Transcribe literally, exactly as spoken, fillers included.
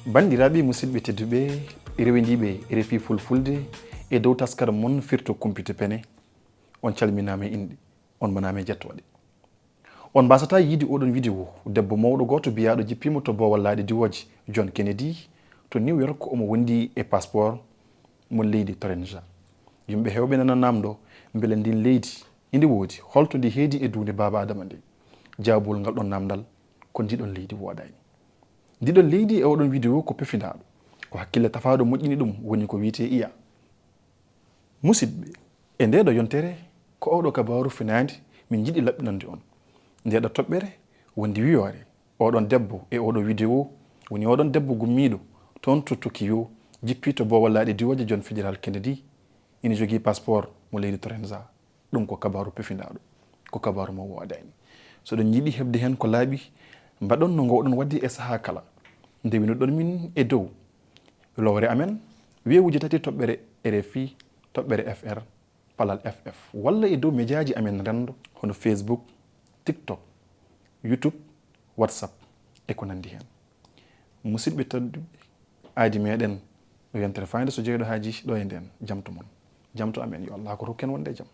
Banndiraaɓe musidɓe tedduɓe, rewendiiɓe R F I Fulfulde, e dow taskaram mon Firto Kumpito Pene, on calminaama e inɗe, on manaama e jettooɗe. On mbaasataa yiide oɗon vidéo, debbo mawɗo gooto biyaaɗo jippiima to boowal laaɗe diwooje John Kennedy to New York, omo wondi e passeport mo leydi Torenja. Yimɓe heewɓe nana naamndo mbele ndin leydi indi woodi, holto ndi heedi e duunde Baaba Adama nde? Jaabol ngal ɗon naamndal ko ndiɗon leydi woodaani. Ndiɗon leydi e oɗon vidéo ko pefindaaɗo, ko hakkille tafaaɗo moƴƴini ɗum, woni ko wiyetee I A. Musidɓe, e ndeeɗo yontere, ko oɗo kabaaru finaande min njiɗi laɓɓinande on. Ndeeɗo toɓɓere wondi wiyoore, oɗon debbo e oɗo vidéo, woni oɗon debbo gummiiɗo toon to Tokyo, jippii to boowal laaɗe diwooje John Fitzgerald Kennedy, ina jogii passeport mo leydi Torenza. Ɗum ko kabaaru pefindaaɗo, ko kabaaru mo woodaani. So ɗon njiɗi heɓde heen ko laaɓi, mbaɗon no ngoowɗon waɗde e sahaa kala, nde winduɗon min e dow lowre amen, weewuji tati toɓɓere R F I, toɓɓere F R, palal F F, walla e dow mejaaji amen renndo, hono Facebook, TikTok, YouTube, WhatsApp, e ko nanndi heen. Musidɓe tedduɓe, aadi meɗen ɗo yontere fayde so jeyɗo haaji ɗo e ndeen, jamto mon. Jamto amen, yo Allah ko rokken wonde e jam.